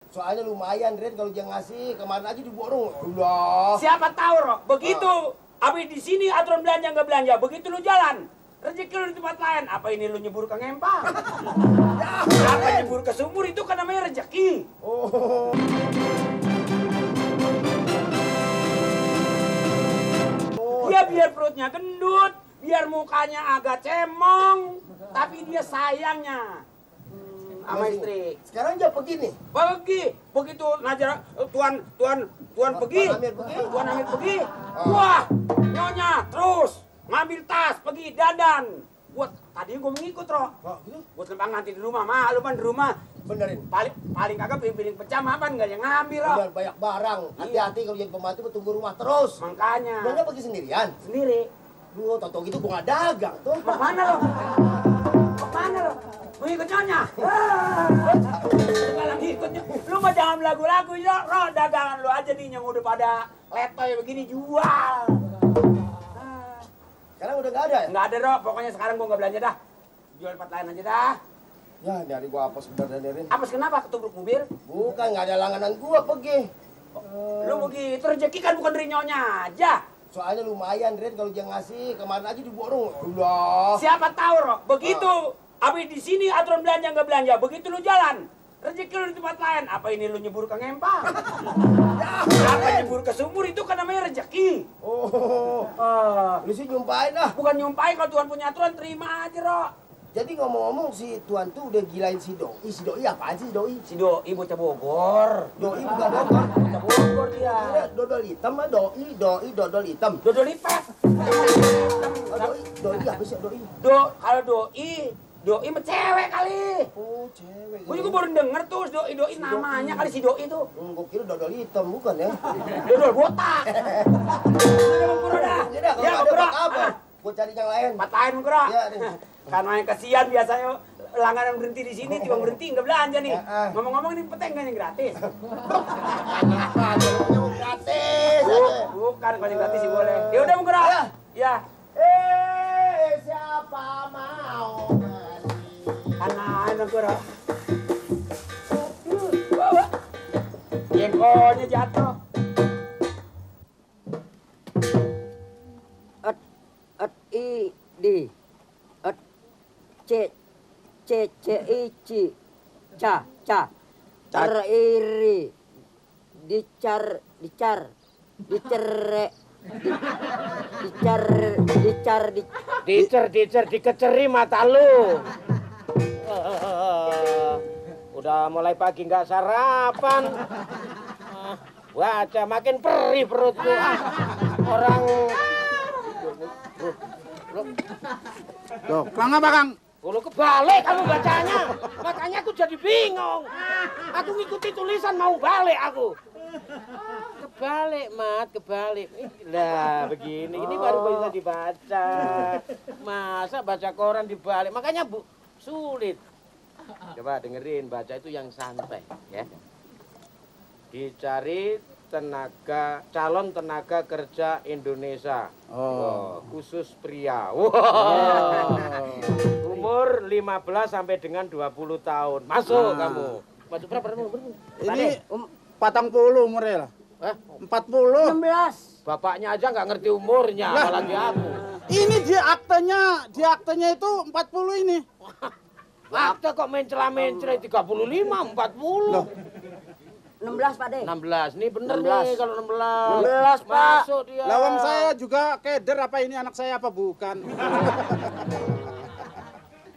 Soalnya lumayan, Ren, kalau dia ngasih. Kemarin aja diborong. Allah. Siapa tahu, Rok. Begitu. Abis di sini aturan belanja nggak belanja. Begitu lu jalan. Rezeki lu di tempat lain. Apa ini lu nyebur ke ngempang? Apa nyebur ke sumur itu kan namanya rezeki. Oh. Dia biar perutnya gendut, biar mukanya agak cemong, tapi dia sayangnya sama istri. Sekarang dia pergi nih. Pergi, begitu Najar tuan pergi, tuan Amir pergi. Wah, nyonya terus ngambil tas, pergi dandan. Buat tadi gue mengikut, Ro. Buat lempang nanti di rumah, malu kan di rumah. Benerin. Paling kagak piring pecah mapan nggak yang ngambil, Ro. Bener, banyak barang. Hati-hati kalau jadi pembantu tunggu rumah terus. Makanya. Dia pergi sendirian. Sendiri. Duh, tau gitu gue nggak dagang tuh. Mau mana lo? Mau mana lo? Mau ikut nyonya? Malah ngikutnya. Lu mah jangan lagu-lagu ya, Ro. Dagangan lu aja nih yang udah pada letoy begini jual. Sekarang udah nggak ada ya? Nggak ada, Ro. Pokoknya sekarang gua nggak belanja dah. Jual tempat lain aja dah. Ya, dari gua apes sebenarnya, Ren. Apes kenapa ketubruk mobil? Bukan, nggak ada langganan gua pergi. Lu begitu, rezeki kan bukan dari nyonya aja. Soalnya lumayan, Ren, kalau dia ngasih. Kemarin aja diborong. Allah. Siapa tahu, Ro. Begitu. Abis di sini aturan belanja nggak belanja. Begitu lu jalan. Rezeki lu di tempat lain. Apa ini lu nyebur ke ngempang? Apa nyebur ke sumur itu kan namanya rezeki. Oh. Lu sih nyumpain lah. Bukan nyumpain, kalau Tuhan punya aturan terima aja, Ro. Jadi ngomong-ngomong si Tuan tuh udah gilain si Doi. Si Doi apaan sih si Doi? Si Doi bocah Bogor. Doi bukan Bogor. Bocah Bogor dia. Kira dodol hitam mah Doi dodol hitam. Dodol lipet. Oh, Doi apa sih Doi? Kalau Doi mah cewek kali. Oh, cewek. Gue juga baru denger tuh Doi Si namanya Doi. kali si Doi tuh. Gue kira dodol hitam bukan ya? Dodol botak. Udah Bang dah. Ya, kalau Ya ada Bang apa? Gue cari yang lain. Tempat lain Bang Ya, nih. Karena yang kasihan biasanya langganan berhenti di sini, tiba berhenti nggak belanja nih. Ngomong-ngomong ini peteng kan yang gratis. Apa? Mau gratis. Bukan kalau yang gratis sih boleh. Ya udah Bang Ya. Siapa mau beli? Kanan Bang Jengkolnya jatuh. I di c ca car iri dicer dikeceri mata lu. Udah mulai pagi nggak sarapan. Baca makin perih perutku. Orang Loh, Kang apa, Kang? Lu kebalik kamu bacanya. Makanya aku jadi bingung. Aku ngikuti tulisan mau balik aku. Kebalik, Mat, kebalik. Lah, begini. Ini baru bisa dibaca. Masa baca koran dibalik? Makanya, Bu, sulit. Coba dengerin, baca itu yang santai, ya. Dicari calon tenaga kerja Indonesia. Khusus pria. Umur 15 sampai dengan 20 tahun. Masuk kamu. Masuk berapa umur? Ini 40 umurnya lah. 40. 16. Bapaknya aja nggak ngerti umurnya, apalagi aku. Ini di aktenya itu 40 ini. Akte kok mencela-mencela 35, 40. Loh. 16 Pak De. 16. Ini bener 16. nih kalau 16. 16 Pak. Masuk dia. Lawang saya juga keder, apa ini anak saya apa bukan?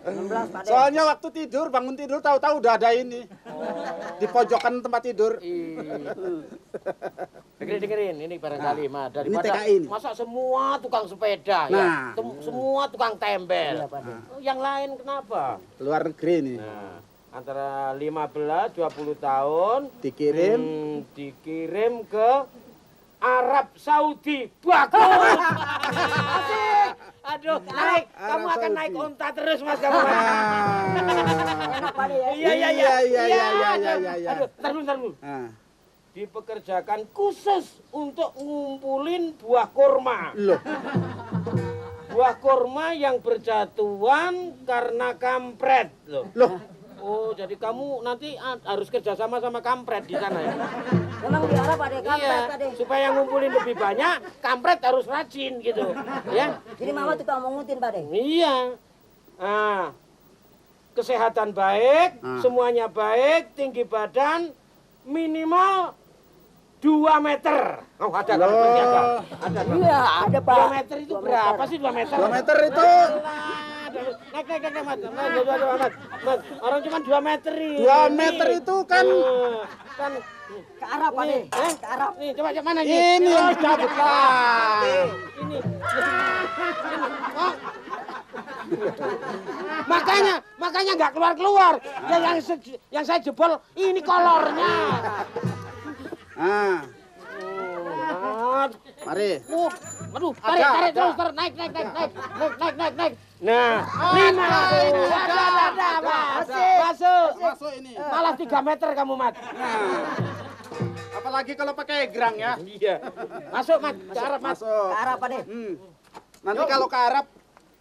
16 Pak De. Soalnya waktu tidur, bangun tidur tahu-tahu udah ada ini. Di pojokan tempat tidur. Dengerin, ini barangkali mah daripada TKI ini. masa semua tukang sepeda Nah. ya, semua tukang tembel. Iya, Pak De. Yang lain kenapa? Luar negeri nih. Nah, antara 15 20 tahun dikirim ke Arab Saudi. Bagus. Asik. Aduh, naik. Kamu Arab akan Saudi. naik unta terus, Mas kamu. Enak Pak De ya. Iya. Aduh, tar dulu. Nah, Dipekerjakan khusus untuk ngumpulin buah kurma. loh, Buah kurma yang berjatuhan karena kampret loh. loh, Oh, jadi kamu nanti harus kerjasama sama kampret di sana ya? Memang biara Pak De, kampret Iya, Pak De. supaya ngumpulin lebih banyak, kampret harus rajin gitu. Ya? Jadi mama tukang mengutin Pak De. Iya. Nah, kesehatan baik, semuanya baik, tinggi badan, minimal 2 meter. Oh, ada kalau bersiaga. Ada. Iya, ada Pak. 2 meter itu berapa sih 2 meter? 2 meter itu. Naik, Mat. Mat. Orang cuma 2 meter ini. 2 meter itu kan Kan Ke Arab Pak De. Ke Arab. nih, coba mana ini? ini yang dicabut lah. Ini. Oh. Makanya nggak keluar. Ya yang saya jebol ini kolornya. Nah, mari. Aduh, tarik terus, naik. Nah, 5. Ada, masuk. Masuk ini. Malah 3 meter kamu, Mat. Nah, apalagi kalau pakai gerang ya. Iya. Masuk, Mat. Ke Arab, Mat. Masuk. Ke Arab Pak De. Nanti kalau ke Arab,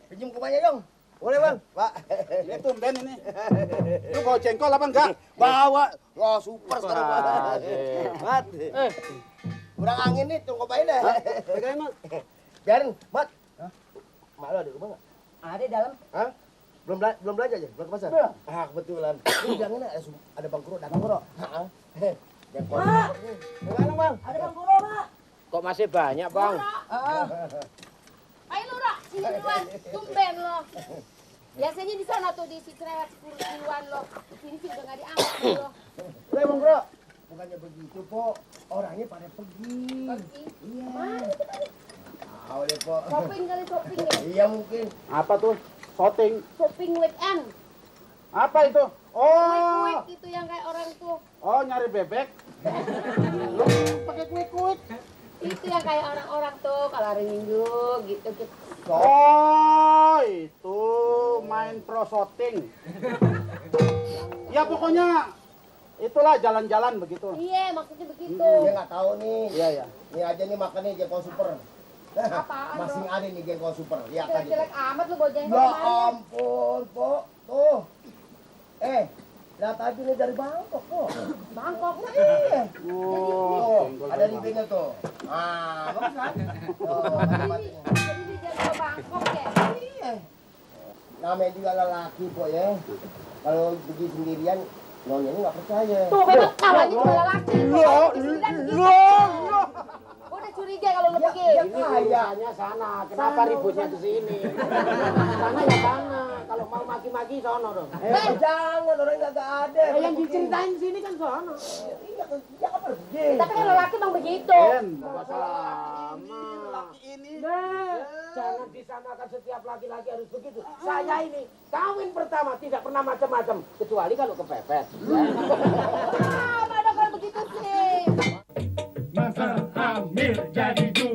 Pinjam kupanya dong. Boleh bang, Pak. ini tumben ini. Lu bawa jengkol apa enggak? Bawa. Wah super sekarang Pak. Mat. Kurang angin nih, tunggu bayi deh. Pegain, Mat. Biarin, Mat. Mak lu ada di rumah nggak? Ada dalam. Hah? Belum belanja aja, belum ke pasar. Ah kebetulan. Ini jangan ada Bang Kuro, datang Kuro. Heeh. Mak, Gimana bang? ada Bang Kuro, Mak. Kok masih banyak, Bang? Ayo lu, Rak, sini duluan. Tumben lo. Biasanya di sana tuh di si cerewet 10 kiloan lo. Di sini sih udah nggak diangkat lo. Udah Bang Kuro. Bukannya begitu, Po. Orangnya pada pergi. Pergi. Iya. Mana itu tadi? Tahu deh, Po. Shopping kali shopping ya. Iya mungkin. Apa tuh? Shooting. Shopping weekend. Apa itu? Oh, Kuik itu yang kayak orang tuh. nyari bebek. Lu pakai kuik-kuik. Itu yang kayak orang-orang tuh kalau hari Minggu gitu. Oh, itu main pro shooting. Ya pokoknya itulah jalan-jalan begitu. Iya, maksudnya begitu. Dia nggak tahu nih. Iya, ya. Ini aja nih makannya jengkol super. Apaan Masih lo? ada nih jengkol super. Lihat aja. Jelek-jelek amat lu bawa jengkol Ya kemana? ampun, Po. Tuh. Lihat aja nih dari Bangkok, Po. Bangkok. Iya. Oh, Tuh, ada linknya tuh. Ah, bagus kan? Tuh, Jadi di jengkol Bangkok ya? iya. Namanya juga lelaki, Po ya. Kalau pergi sendirian, nyonya ini nggak percaya. Tuh, memang kawannya juga lelaki. Gua udah curiga kalau lu pergi. Ya kaya. Hanya sana. Kenapa ributnya ke sini? Sana ya sana. Kalau mau maki-maki sono dong. Jangan, orang nggak ada. Yang diceritain sini kan sono. Iya, dia kan pergi. Tapi kan lelaki emang begitu. Nah, jangan disamakan setiap laki-laki harus begitu. Saya ini kawin pertama tidak pernah macam-macam kecuali kalau kepepet. Ah, mana kalau begitu sih? Masa Amir jadi juara.